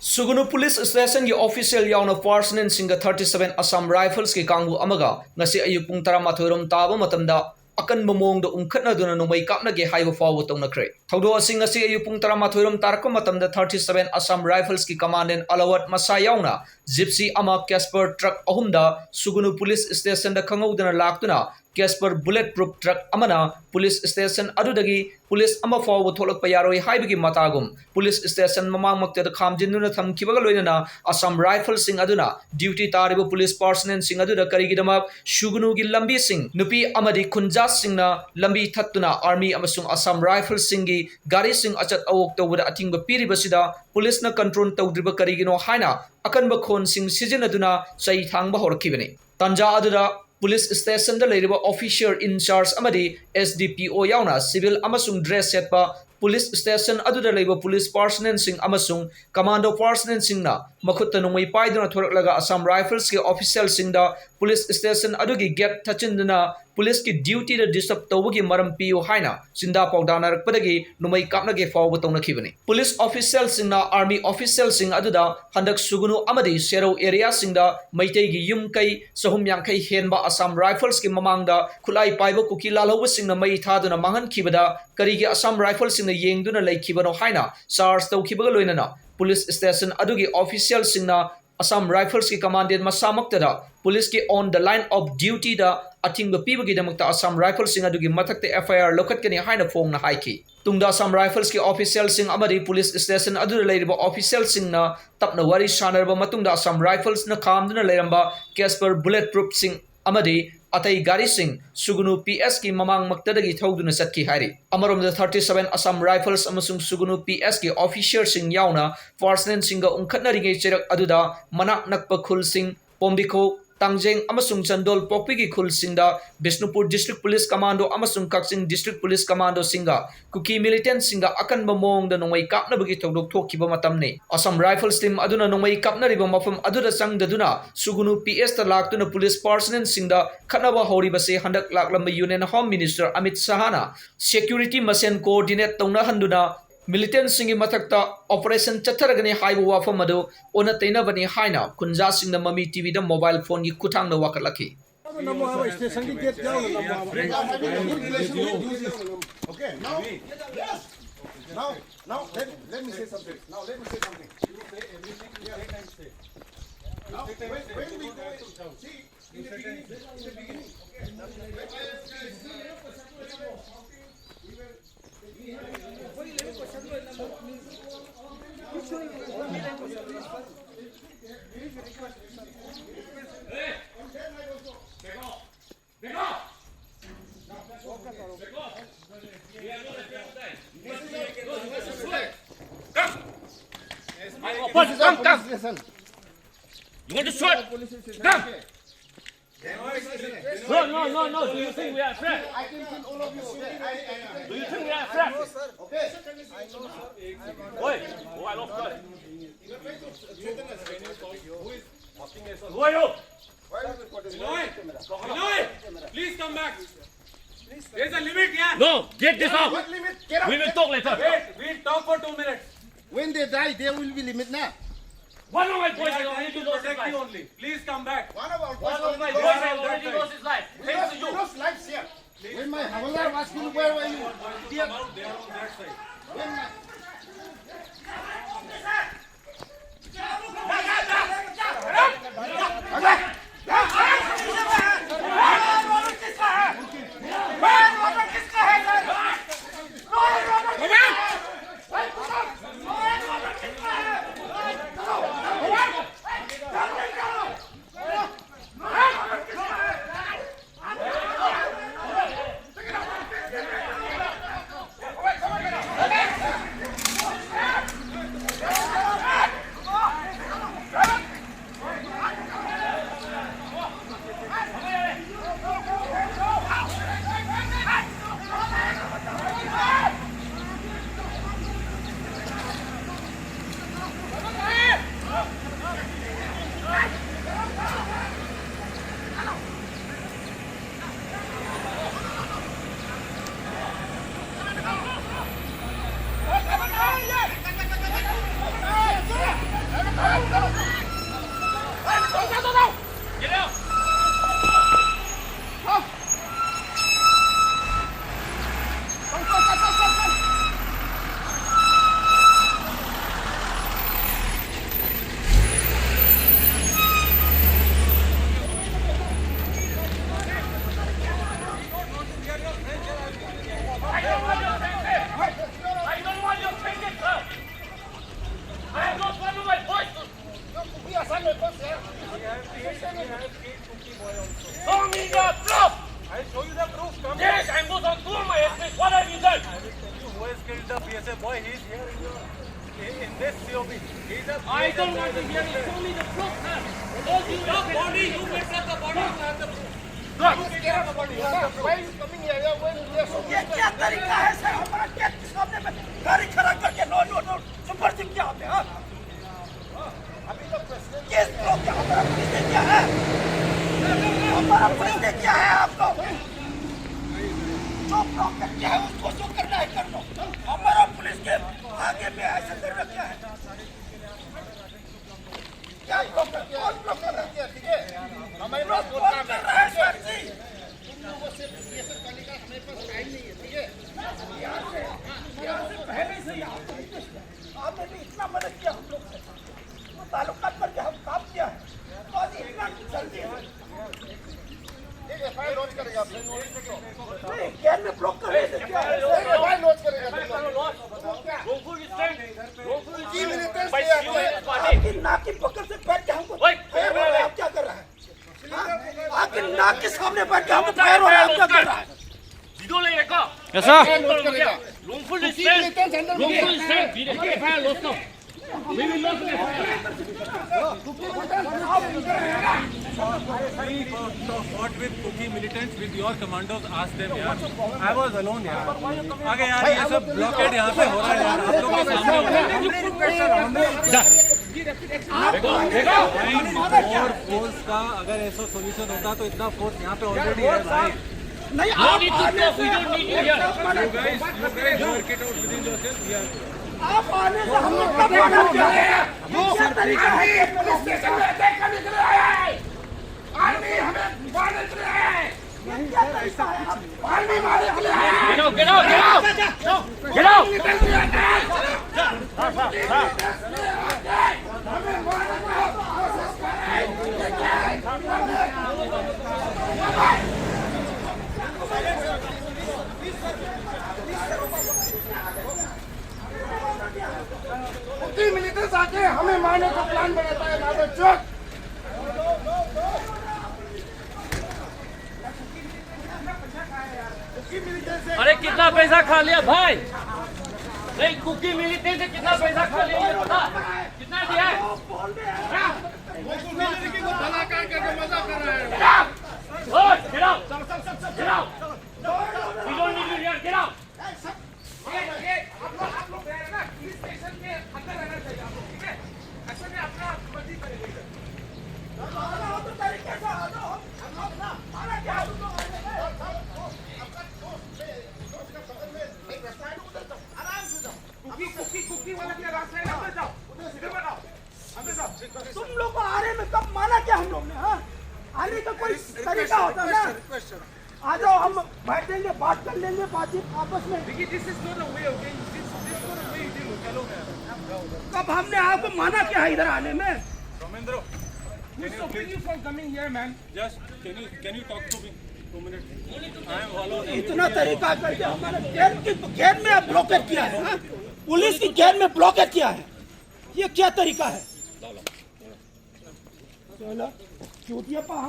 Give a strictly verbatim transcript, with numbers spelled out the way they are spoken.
ꯁꯨꯒꯨꯅꯨ police ꯁ꯭ꯇꯦꯁꯟꯒꯤ official ꯌꯥꯎꯅ ꯐꯥꯔꯁꯅꯦꯟꯁꯤꯡꯒ thirty seven Assam ꯔꯥꯏꯐꯜꯁꯀꯤ ꯀꯥꯡꯕꯨ ꯑꯃꯒ ꯉꯁꯤ ꯑꯌꯨꯛ ꯄꯨꯡ ꯇꯔꯥꯃꯥꯊꯣꯏ ꯔꯣꯝ ꯇꯥꯕ ꯃꯇꯝꯗ ꯑꯀꯟꯕ ꯃꯑꯣꯡꯗ ꯎꯪꯈꯠꯅꯗꯨꯅ ꯅꯣꯡꯃꯩ ꯀꯥꯞꯅꯒꯦ ꯍꯥꯏꯕ ꯐꯥꯎꯕ ꯇꯧꯅꯈ꯭ꯔꯦ꯫ ꯊꯧꯗꯣꯛ ꯑꯁꯤ ꯉꯁꯤ ꯑꯌꯨꯛ ꯄꯨꯡ ꯇꯔꯥꯃꯥꯊꯣꯏ ꯔꯣꯝ ꯇꯥꯔꯛꯄ ꯃꯇꯝꯗ ꯊꯥꯔꯇꯤ ꯁꯚꯦꯟ ꯑꯁꯥꯝ ꯔꯥꯏꯐꯜꯁꯀꯤ ꯀꯃꯥꯟꯗꯦꯟ ꯑꯂꯋꯠ ꯃꯁꯥ ꯌꯥꯎꯅ ꯖꯤꯞꯁꯤ ꯑꯃ ꯀꯦꯁꯄꯔ ꯇ꯭ꯔꯛ ꯑꯍꯨꯝꯗ ꯁꯨꯒꯨꯅꯨ ꯄꯨꯂꯤꯁ ꯁ꯭ꯇꯦꯁꯟꯗ ꯈꯪꯍꯧꯗꯅ ꯂꯥꯛꯇꯨꯅ ꯀꯦꯁꯄꯔ ꯕꯨꯂꯦꯠ ꯄ꯭ꯔꯨꯐ ꯇ꯭ꯔꯛ ꯑꯃꯅ ꯄꯨꯂꯤꯁ ꯁ꯭ꯇꯦꯁꯟ ꯑꯗꯨꯗꯒꯤ ꯄꯨꯂꯤꯁ ꯑꯃ ꯐꯥꯎꯕ ꯊꯣꯛꯂꯛꯄ ꯌꯥꯔꯣꯏ ꯍꯥꯏꯕꯒꯤ ꯃꯇꯥꯒꯨꯝ ꯄꯨꯂꯤꯁ ꯁ꯭ꯇꯦꯁꯟ ꯃꯃꯥꯡꯃꯛꯇꯗ ꯈꯥꯝꯖꯤꯟꯗꯨꯅ ꯊꯝꯈꯤꯕꯒ ꯂꯣꯏꯅꯅ ꯑꯁꯥꯝ ꯔꯥꯏꯐꯜꯁꯤꯡ ꯑꯗꯨꯅ ꯗ꯭ꯌꯨꯇꯤ ꯇꯥꯔꯤꯕ ꯄꯨꯂꯤꯁ ꯄꯥꯔꯁꯅꯦꯜꯁꯤꯡ ꯑꯗꯨꯗ ꯀꯔꯤꯒꯤꯗꯃꯛ ꯁꯨꯒꯨꯅꯨꯒꯤ ꯂꯝꯕꯤꯁꯤꯡ ꯅꯨꯄꯤ ꯑꯃꯗꯤ ꯈꯨꯟꯖꯥꯁꯤꯡꯅ ꯂꯝꯕꯤ ꯊꯠꯇꯨꯅ ꯑꯥꯔꯃꯤ ꯑꯃꯁꯨꯡ ꯑꯁꯥꯝ ꯔꯥꯏꯐꯜꯁꯤꯡꯒꯤ ꯒꯥꯔꯤꯁꯤꯡ ꯑꯆꯠ ꯑꯋꯣꯛ ꯇꯧꯕꯗ ꯑꯊꯤꯡꯕ ꯄꯤꯔꯤꯕꯁꯤꯗ ꯄꯨꯂꯤꯁꯅ ꯀꯟꯇ꯭ꯔꯣꯜ ꯇꯧꯗ꯭ꯔꯤꯕ ꯀꯔꯤꯒꯤꯅꯣ ꯍꯥꯏꯅ ꯑꯀꯟꯕ ꯈꯣꯟꯁꯤꯡ ꯁꯤꯖꯤꯟꯅꯗꯨꯅ ꯆꯩ ꯊꯥꯡꯕ ꯍꯧꯔꯛꯈꯤꯕꯅꯤ꯫ ꯇꯥꯟꯖꯥ ꯑꯗꯨꯗ ꯄꯨꯂꯤꯁ ꯁ꯭ꯇꯦꯁꯟꯗ ꯂꯩꯔꯤꯕ ꯑꯣꯐꯤꯁꯤꯌꯔ ꯏꯟꯆꯥꯔꯖ ꯑꯃꯗꯤ ꯑꯦꯁ ꯗꯤ ꯄꯤ ꯑꯣ ꯌꯥꯎꯅ ꯁꯤꯚꯤꯜ ꯑꯃꯁꯨꯡ ꯗ꯭ꯔꯦꯁ ꯁꯦꯠꯄ ꯄꯨꯂꯤꯁ ꯁ꯭ꯇꯦꯁꯟ ꯑꯗꯨꯗ ꯂꯩꯕ ꯄꯨꯂꯤꯁ ꯄꯥꯔꯁꯅꯦꯜꯁꯤꯡ ꯑꯃꯁꯨꯡ ꯀꯃꯥꯟꯗꯣ ꯄꯥꯔꯁꯅꯦꯜꯁꯤꯡꯅ ꯃꯈꯨꯠꯇ ꯅꯣꯡꯃꯩ ꯄꯥꯏꯗꯨꯅ ꯊꯣꯔꯛꯂꯒ ꯑꯁꯥꯝ ꯔꯥꯏꯐꯜꯁꯀꯤ ꯑꯣꯐꯤꯁꯤꯌꯦꯜꯁꯤꯡꯗ ꯄꯨꯂꯤꯁ ꯁ꯭ꯇꯦꯁꯟ ꯑꯗꯨꯒꯤ ꯒꯦꯠ ꯊꯠꯆꯤꯟꯗꯨꯅ ꯄꯨꯂꯤꯁꯀꯤ ꯗ꯭ꯌꯨꯇꯤꯗ ꯗꯤꯁꯇꯔꯕ ꯇꯧꯕꯒꯤ ꯃꯔꯝ ꯄꯤꯌꯨ ꯍꯥꯏꯅ ꯆꯤꯟꯗꯥ ꯄꯥꯎꯗꯥꯅꯔꯛꯄꯗꯒꯤ ꯅꯣꯡꯃꯩ ꯀꯥꯞꯅꯒꯦ ꯐꯥꯎꯕ ꯇꯧꯅꯈꯤꯕꯅꯤ꯫ ꯄꯨꯂꯤꯁ ꯑꯣꯐꯤꯁꯤꯌꯦꯜꯁꯤꯡꯅ ꯑꯥꯔꯃꯤ ꯑꯣꯐꯤꯁꯤꯌꯦꯜꯁꯤꯡ ꯑꯗꯨꯗ ꯍꯟꯗꯛ ꯁꯨꯒꯨꯅꯨ ꯑꯃꯗꯤ ꯁꯦꯔꯧ ꯑꯦꯔꯤꯌꯥꯁꯤꯡꯗ ꯃꯩꯇꯩꯒꯤ ꯌꯨꯝ ꯀꯩ ꯆꯍꯨꯝ ꯌꯥꯡꯈꯩ ꯍꯦꯟꯕ ꯑꯁꯥꯝ ꯔꯥꯏꯐꯜꯁꯀꯤ ꯃꯃꯥꯡꯗ ꯈꯨꯠꯂꯥꯏ ꯄꯥꯏꯕ ꯀꯨꯀꯤ ꯂꯥꯜꯍꯧꯕꯁꯤꯡꯅ ꯃꯩ ꯊꯥꯗꯨꯅ ꯃꯥꯡꯍꯟꯈꯤꯕꯗ ꯀꯔꯤꯒꯤ ꯑꯁꯥꯝ ꯔꯥꯏꯐꯜꯁꯤꯡꯅ ꯌꯦꯡꯗꯨꯅ ꯂꯩꯈꯤꯕꯅꯣ ꯍꯥꯏꯅ ꯆꯥꯔꯖ ꯇꯧꯈꯤꯕꯒ ꯂꯣꯏꯅꯅ ꯄꯨꯂꯤꯁ ꯁ꯭ꯇꯦꯁꯟ ꯑꯗꯨꯒꯤ ꯑꯣꯐꯤꯁꯤꯌꯦꯜꯁꯤꯡꯅ ꯑꯁꯥꯝ ꯔꯥꯏꯐꯜꯁꯀꯤ ꯀꯃꯥꯟꯗꯦꯟ ꯃꯁꯥꯃꯛꯇꯗ ꯄꯨꯂꯤꯁꯀꯤ on the line of duty ꯗ ꯑꯊꯤꯡꯕ ꯄꯤꯕꯒꯤꯗꯃꯛꯇ ꯑꯁꯥꯝ ꯔꯥꯏꯐꯜꯁꯤꯡ ꯑꯗꯨꯒꯤ ꯃꯊꯛꯇ ꯑꯦꯐ ꯑꯥꯏ ꯑꯥꯔ ꯂꯧꯈꯠꯀꯅꯤ ꯍꯥꯏꯅ ꯐꯣꯡꯅ ꯍꯥꯏꯈꯤ꯫ ꯇꯨꯡꯗ ꯑꯁꯥꯝ ꯔꯥꯏꯐꯜꯁꯀꯤ ꯑꯣꯐꯤꯁꯤꯌꯦꯜꯁꯤꯡ ꯑꯃꯗꯤ ꯄꯨꯂꯤꯁ ꯁ꯭ꯇꯦꯁꯟ ꯑꯗꯨꯗ ꯂꯩꯔꯤꯕ ꯑꯣꯐꯤꯁꯤꯌꯦꯜꯁꯤꯡꯅ ꯇꯞꯅ ꯋꯥꯔꯤ ꯁꯥꯅꯔꯕ ꯃꯇꯨꯡꯗ ꯑꯁꯥꯝ ꯔꯥꯏꯐꯜꯁꯅ ꯈꯥꯝꯗꯨꯅ ꯂꯩꯔꯝꯕ ꯀꯦꯁꯄꯔ ꯕꯨꯂꯦꯠ ꯄ꯭ꯔꯨꯐꯁꯤꯡ ꯑꯃꯗꯤ ꯑꯇꯩ ꯒꯥꯔꯤꯁꯤꯡ ꯁꯨꯒꯨꯅꯨ ꯄꯤ ꯑꯦꯁꯀꯤ ꯃꯃꯥꯡꯃꯛꯇꯗꯒꯤ ꯊꯧꯗꯨꯅ ꯆꯠꯈꯤ ꯍꯥꯏꯔꯤ꯫ ꯑꯃꯔꯣꯝꯗ ꯊꯥꯔꯇꯤ ꯁꯚꯦꯟ ꯑꯁꯥꯝ ꯔꯥꯏꯐꯜꯁ ꯑꯃꯁꯨꯡ ꯁꯨꯒꯨꯅꯨ ꯄꯤ ꯑꯦꯁꯀꯤ ꯑꯣꯐꯤꯁꯤꯌꯔꯁꯤꯡ ꯌꯥꯎꯅ ꯐꯥꯔꯁꯅꯦꯜꯁꯤꯡꯒ ꯎꯪꯈꯠꯅꯔꯤꯉꯩ ꯆꯩꯔꯛ ꯑꯗꯨꯗ ꯃꯅꯥꯛ ꯅꯛꯄ ꯈꯨꯜꯁꯤꯡ ꯄꯣꯝꯕꯤꯈꯣꯛ, ꯇꯥꯡꯖꯦꯡ ꯑꯃꯁꯨꯡ ꯆꯟꯗꯣꯜ ꯄꯣꯛꯄꯤꯒꯤ ꯈꯨꯜꯁꯤꯡꯗ ꯕꯤꯁꯅꯨꯄꯨꯔ ꯗꯤꯁꯇ꯭ꯔꯤꯛ ꯄꯨꯂꯤꯁ ꯀꯃꯥꯟꯗꯣ ꯑꯃꯁꯨꯡ ꯀꯛꯆꯤꯡ ꯗꯤꯁꯇ꯭ꯔꯤꯛ ꯄꯨꯂꯤꯁ ꯀꯃꯥꯟꯗꯣꯁꯤꯡꯒ ꯀꯨꯀꯤ ꯃꯤꯂꯤꯇꯦꯟꯠꯁꯤꯡꯒ ꯑꯀꯟꯕ ꯃꯑꯣꯡꯗ ꯅꯣꯡꯃꯩ ꯀꯥꯞꯅꯕꯒꯤ ꯊꯧꯗꯣꯛ ꯊꯣꯛꯈꯤꯕ ꯃꯇꯝꯅꯤ꯫ ꯑꯁꯥꯝ ꯔꯥꯏꯐꯜꯁ ꯇꯤꯝ ꯑꯗꯨꯅ ꯅꯣꯡꯃꯩ ꯀꯥꯞꯅꯔꯤꯕ ꯃꯐꯝ ꯑꯗꯨꯗ ꯆꯪꯗꯗꯨꯅ ꯁꯨꯒꯨꯅꯨ ꯄꯤ ꯑꯦꯁꯇ ꯂꯥꯛꯇꯨꯅ ꯄꯨꯂꯤꯁ ꯄꯥꯔꯁꯅꯦꯜꯁꯤꯡꯗ ꯈꯠꯅꯕ ꯍꯧꯔꯤꯕꯁꯤ ꯍꯟꯗꯛ ꯂꯥꯛꯂꯝꯕ ꯌꯨꯅꯤꯌꯟ ꯍꯣꯝ ꯃꯤꯅꯤꯁꯇꯔ ꯑꯃꯤꯠ ꯁꯍꯥꯅ ꯁꯦꯀ꯭ꯌꯨꯔꯤꯇꯤ ꯃꯁꯦꯟ ꯀꯣꯑꯣꯔꯗꯤꯅꯦꯠ ꯇꯧꯅꯍꯟꯗꯨꯅ ꯃꯤꯂꯤꯇꯦꯟꯁꯤꯡꯒꯤ ꯃꯊꯛꯇ ꯑꯣꯄꯔꯦꯁꯟ ꯆꯠꯊꯔꯒꯅꯤ ꯍꯥꯏꯕ ꯋꯥꯐꯝ ꯑꯗꯨ ꯑꯣꯟꯅ ꯇꯩꯅꯕꯅꯤ ꯍꯥꯏꯅ ꯈꯨꯟꯖꯥꯁꯤꯡꯅ ꯃꯃꯤ ꯇꯤꯚꯤꯗ ꯃꯣꯕꯥꯏꯜ ꯐꯣꯟꯒꯤ ꯈꯨꯠꯊꯥꯡꯗ ꯋꯥꯀꯠꯂꯛꯈꯤ꯫ ꯅꯝꯃꯣ ꯍꯥꯏꯕ ꯁ꯭ꯇꯦꯁꯟꯒꯤ ꯒꯦꯠ ꯌꯥꯎꯅ ꯅꯝꯃꯣ ꯍꯥꯏꯕ꯫ Okay, now, yes. Now, now, let, let me say something. Now, let me say something. Now, when, when we go, see, in the beginning, in the beginning, okay, when I was, Come! Come, come! You want to shoot? Come! No, no, no, no. Do you think we are afraid? I can kill all of you. Okay? I, I, I, Do you think we are afraid? Okay. Oi, oi, look, oi. Who are you? Binoy! Binoy! Please come back. There's a limit here. No, get this out. What limit? Get out. We will talk later. Wait, we'll talk for two minutes. When they die, there will be limit now. One of my boys is already lost his life. Only. Please come back. One of our boys already lost his life. Thanks to you. We lost lives here. When my Havildar was killed, where were you? Come out, they are on that side. When my I don't want to hear it. Show me the proof, sir. Don't you the body, you make up the body. Look, why are you coming here? ये क्या तरीका है sir? हमारा क्या किस मामले में गाड़ी खड़ा करके no no no super Singh क्या होते हैं? किस लोग क्या हमारा पुलिस ने किया है? हमारा पुलिस ने किया है आपको? जो प्रॉब्लम क्या है उसको जो करना है कर लो। हमारा पुलिस के आगे में ऐसे कर रखा है। क्या प्रॉब्लम, कौन प्रॉब्लम है? ठीक है, हमारे पास बहुत काम है। सर जी, तुम लोगों से ये सब करने का हमारे पास टाइम नहीं है। ठीक है, यहाँ से, यहाँ से पहले से ही आपको रिक्वेस्ट है, आपने भी इतना मदद किया हम लोग से, वो ताल्लुकात करके हम काम किया है, तो आज इतना जल्दी है। नहीं, एफआईआर लॉन्च करेगा। नहीं, कैन में ब्लॉक करने से क्या है? नहीं, एफआईआर लॉन्च करेगा। Wrongful restraint, wrongful restraint by C O A party. आपकी नाक की पकड़ से बैठ के हमको फायर हो रहा है, आप क्या कर रहा है? हाँ? आपकी नाक के सामने बैठ के हमको फायर हो रहा है, आप क्या कर रहा है? Yes, sir. Wrongful restraint, wrongful restraint. We fought with Kuki militants, with your commandos, ask them, यार। I was alone, यार। आगे यार, ये सब ब्लॉकेड यहाँ पे हो रहा है, यार। आप लोग के सामने हो रहा है। भाई, और फोर्स का अगर ऐसा सॉल्यूशन होता तो इतना फोर्स यहाँ पे ऑलरेडी है, भाई। नहीं, आप आने से हम लोग कब मदद करें? आप आने से हम लोग कब मदद करें? ये क्या तरीका है? पुलिस स्टेशन में अटैक करने के लिए आया है। आर्मी हमें मारने के लिए आया है। ये क्या तरीका है? आर्मी मारने के लिए आया है। Get out, get out, get out. Get out. Kuki militants आके हमें मारने का प्लान बनाता है, मादरचोद। अरे, कितना पैसा खा लिया भाई? नहीं, कुकी मिली थी तो कितना पैसा खा लिया, ये बता। कितना दिया है? हाँ? वो कुकी मिली थी, वो भला कार्य करके मजा कर रहा है। Get out! Get out! Get out! We don't need you here. Get out! ये, ये, आप लोग, आप लोग रह रहे ना, पुलिस स्टेशन के अंदर रहना चाहिए आप लोग, ठीक है? ऐसे में अपना मर्जी करेंगे इधर। कुकी, कुकी, कुकी वाला क्या रास्ता है? अंदर जाओ, उधर से, इधर बताओ, अंदर जाओ। तुम लोग को आने में कब माना क्या हम लोग ने, हाँ? आने का कोई तरीका होता ना। आ जाओ, हम बैठेंगे, बात कर लेंगे, बातचीत आपस में। देखिए, this is not a way, okay? This, this is not a way you deal with, चलो। कब हमने आपको माना क्या है इधर आने में? Romendra, who stopping you from coming here, man? Just can you, can you talk to me two minutes? I am following you. इतना तरीका करके हमारे गेट की, गेट में आप ब्लॉकेट किया है, हाँ? पुलिस की गेट में ब्लॉकेट किया है, ये क्या तरीका है? चलो, चूतिया पा-